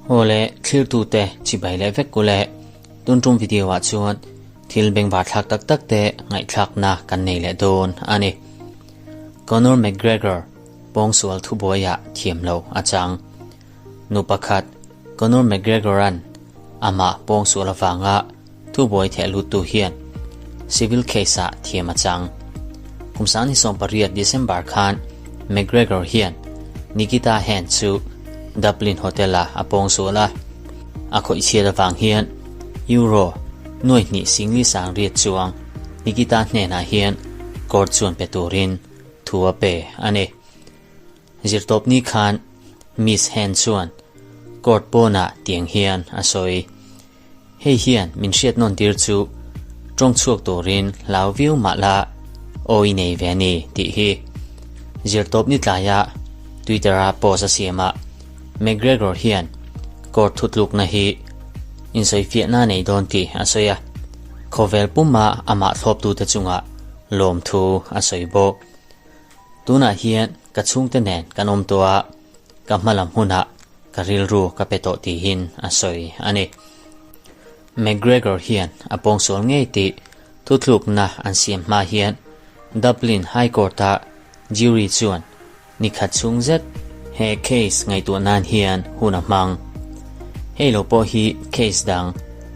Aw le thlirtute chibai leh vek ku le tun tum video ah chuan thil bengvar thlak tak tak te ngaihthlakna kan nei leh dawn a ni. Conor McGregor pawngsual thubuaiah thiam lo a chang. Nu pakhat Conor McGregor-a'n amah pawngsual avanga thubuai theh luttu hian civil case-ah thiam a chang. Kum 2018 December khan McGregor hian Nikita Hand chu Dublin Hotel-ah a pawngsual a, a khawih chhiat avang hian Euro nuai hnih singli sang riat chuang Nikita hnenah hian court chuan pe turin thu a pe a ni. Zirtawpni khan Miss Hand chuan court pawnah tiang hian a sawi. Hei hian min hriat nawn tir chu tawng chhuak turin hlau viau mah la aw i nei ve a ni tih hi. Zirtawpni tlaia Twitter-a post a siamah McGregor hian court thutlukna hi insawifiahna a nei dawn tih a sawi a, khawvel puma amah thlawptute chungah lawmthu a sawi bawk. Tunah hian ka chhungte nen kan awm tawh a, ka hmalam hunah ka rilru ka pe tawh tihin a sawi a ni. McGregor hian a pawngsual ngei tih thuthlukna an siam hma hian Dublin High Court-a jury chuan ni khat chhung zet he case ngaihtuah nan hian hun a hmang. Hei lo pawh hi case dang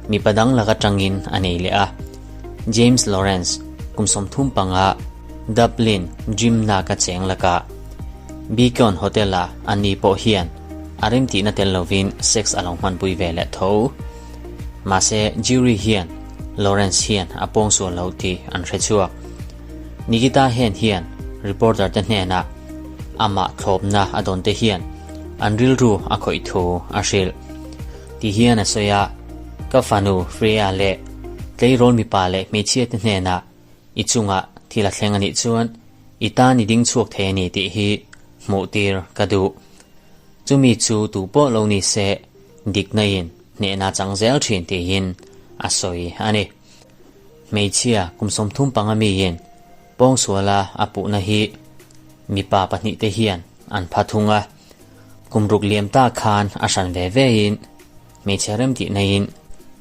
mipa dang lak atangin a nei leh a. James Lawrence kum 35 Dublin gym nak a cheng lakah Beacon Hotel-ah ani pawh hian a remtihna tel lovin sex a lo hmanpui ve leh tho. Mahse jury hian Lawrence hian a pawngsual lo tih an hre chhuak. Nikita Hen hian reporter te hnenah amah thlawpna a dawn te hian an rilru a khawih thu a hrilh. Ti hian a sawi a, Ka fanu Freya leh tleirawl mipa leh hmeichhia te hnenah i chungah thil a thleng a nih chuan i tan i ding chhuak thei a ni tih hi hmuh tir ka duh. Chumi chu tu pawh lo ni se dikna in hnehna chang zel thin tiin a sawi a ni. Hmeichhia kum 35 miin pawngsuala a puhna hi mipa pahnihte hian an pha thung a, kum ruk liam ta khan a hran ve vein hmeichhe remtihnain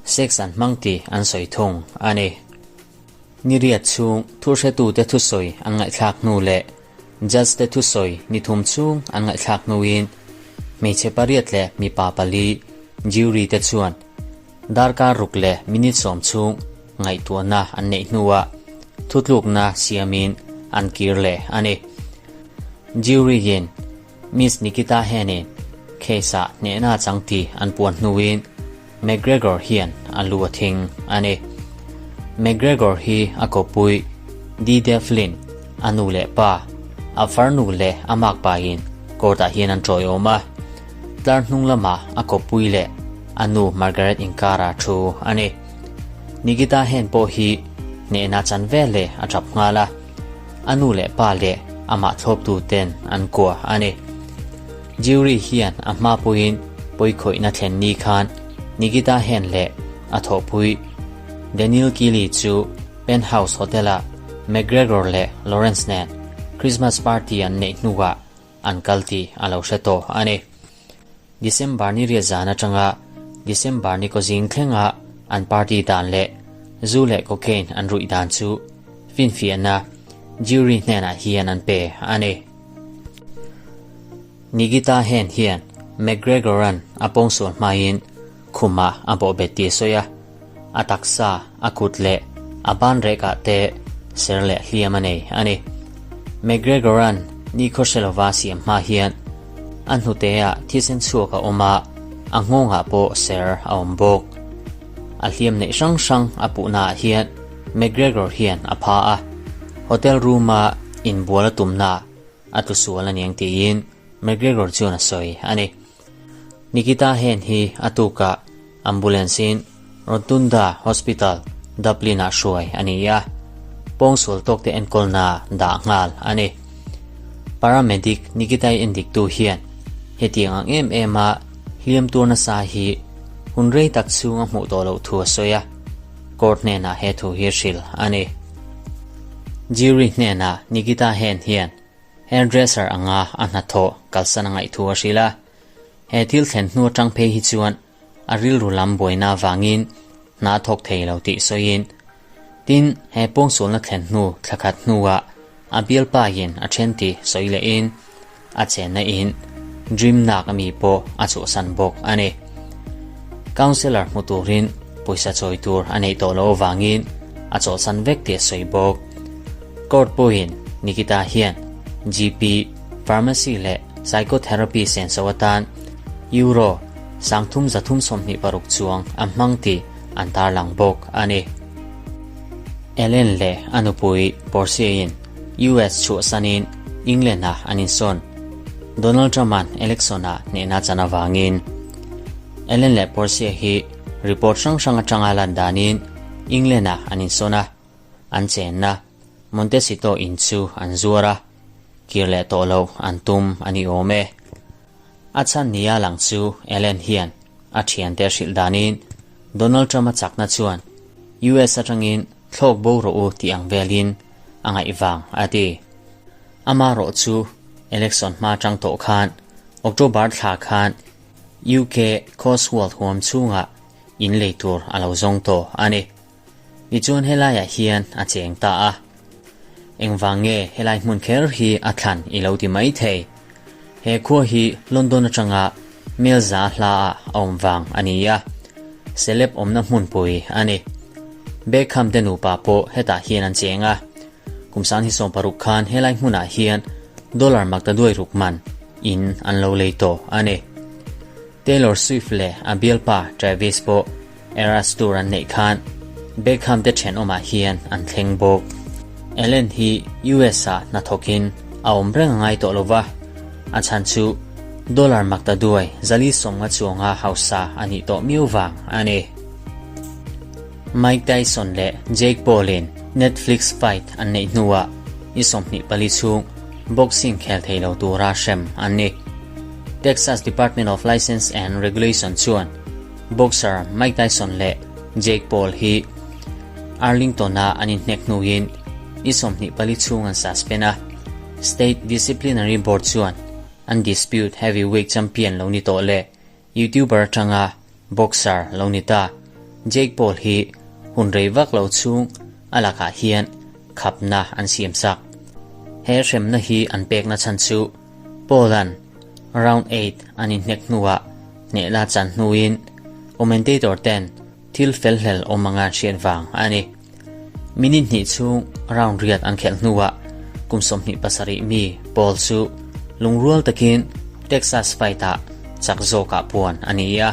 sex an hmang tih an sawi thung a ni. Ni riat chhung thuhretute thusawi an ngaihthlak hnu leh judge te thusawi ni thum chhung an ngaihthlak hnuin hmeichhe pariat leh mipa pali jury te chuan Darkar ruk leh minute sawm chhung ngaihtuahna an neih hnuah thutlukna siamin an kir leh a ni. Jury-in Miss Nikita Henin case-ah hnehna chang tih an puan hnuin McGregor hian a lu a thing a ni. McGregor hi a kawppui Dee Devlin, a nu leh pa, a farnu leh a makpain court-ah hian an tawiawm a. Tlar hnung lamah a kawppui leh a nu Margaret inkara thu a ni. Nikita hen pawh hi hnehna chan vel leh a tap nghal a, a nu leh pa leh amah thlawptu ten an kuah a ni. Jury hian a hma pawhin pawikhawihna thlen ni khan Nikita hen leh a thawhpui Daniel Keeley chu Penthouse Hotel-ah McGregor leh Lawrence nen Christmas party an neih hnuah an kal tih a lo hre tawh a ni. December ni riat zan atanga December ni kaw zing thlenga an party dan leh zu leh cocaine an ruih dan chu finfiahna jury hnenah hian an pe a ni. Nikita Hen hian McGregor-a'n a pawngsual hmain khumah a bawhbet tih a sawi a, a taksa, a kut leh a ban rekah te ser leh hliam a nei a ni. McGregor-a'n nikhaw hre lova siam hma hian a hnuteah thisen chhuak a awm a, a nghawngah pawh ser a awm bawk. A hliam neih hrang hrang a puhnaah hian McGregor hian a pha a, hotel room-a inbual a tumnaah a tlusual a niang tiin McGregor chuan a sawi a ni. Nikita Hen hi a tukah ambulance-in Rotunda Hospital, Dublin-ah hruai a ni a, pawngsual tawkte enkawlna dah nghal a ni. Paramedic Nikita-i endiktu hian hetiang ang em em a hliam tur nasa hi hun rei tak chhung a hmuh tawh loh thu a sawi a, court hnenah he thu hi a hrilh a ni. Jury hnenah Nikita Hen hian. hairdresser anga a hnathawh kalsan a ngaih thu a hrilh a. He thil thlen hnu atang phei hi chuan a rilru lam buaina avangin hna a thawk thei lo tih sawiin, tin, he pawngsualna thlen hnu thla khat hnuah a bialpain a then tih sawi lehin a chenna in Dream Nak ami pawh a chhuahsan bawk a ni. Counsellor hmu turin pawisa chawi tur a neih tawh loh avangin a chawlhsan vek tih a sawi bawk. Court pawhin Nikita hian GP, Pharmacy leh Psychotherapy senso atan Euro 3326 chuang a hmang tih an tarlang bawk a ni. Ellen leh a nupui Portia-in US chhuahsanin England-ah an insawn. Donald Trump-a'n election-ah hnehna chan avangin Ellen leh Portia hi report hrang hrang atanga lan danin England-ah an insawn a, an chenna Montecito in chu an zuar a, kir leh tawh loh an tum a ni awm e. A chhan nia lang chu Ellen hian a thiante a hrilh danin Donald Trump-a chakna chuan US atangin thlawk bo rawh u tih ang velin a ngaih vang a ti. Amarawh chu election hma atang tawh khan October thla khan UK Cotswold huam chhungah in lei tur a lo zawng tawh a ni. Tichuan helaiah hian a cheng ta a. Engvang nge helai hmun kher hi a thlan i lo ti mai thei? He khua hi London atanga Melza hla ah a awm vang a ni a, celeb awmna hmunpui a ni. Beckham te nupa pawh hetah hian an cheng a, kum 2016 khan helai hmunah hian dollar maktaduai ruk man in an lo lei tawh a ni. Taylor Swift leh a bialpa Travis pawh Eras Tour an neih khan Beckham te thenawmah hian an thleng bawk. Ellen hi US ah hnathawkin a awm reng a ngai tawh lo va, a chhan chu dollar maktaduai 450 chuanga hausa a nih tawh miau vang a ni. Mike Tyson leh Jake Paul in Netflix fight an neih hnuah ni 24 chhung boxing khel thei lo tura hrem an ni. Texas Department of License and Regulation chuan Boxer Mike Tyson leh Jake Paul hi Arlington-a an inhnek hnuin ni 24 chhung an suspend a, State Disciplinary Board chuan an dispute heavyweight champion lo ni tawh leh YouTuber atanga boxer lo ni ta Jake Paul hi hun rei vak lo chhung a lakah hian khapna an siamsak. He hremna hi an pekna chhan chu Paul-a'n round eight an inhnek hnuah hnehla chan hnuin commentator ten thil fel hlel awm anga an hriat vang a ni. Minute hnih chhung round riat an khelh hnuah kum 27 mi Paul chu lungrual takin Texas fight-ah chak zawkah puan a ni a,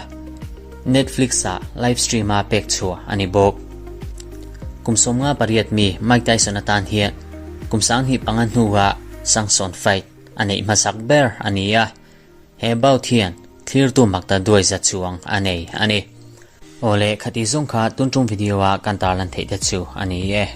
Netflix-ah live stream-a pek chhuah a ni bawk. Kum 58 mi Mike Tyson atan hian kum 2005 hnuah Sangsawn fight a neih hmasak ber a ni a, he bout hian thlirtu makta duai za chuang a nei a ni. Awle, khati zawng kha tun tum video a kan tarlan theih te chu a ni e.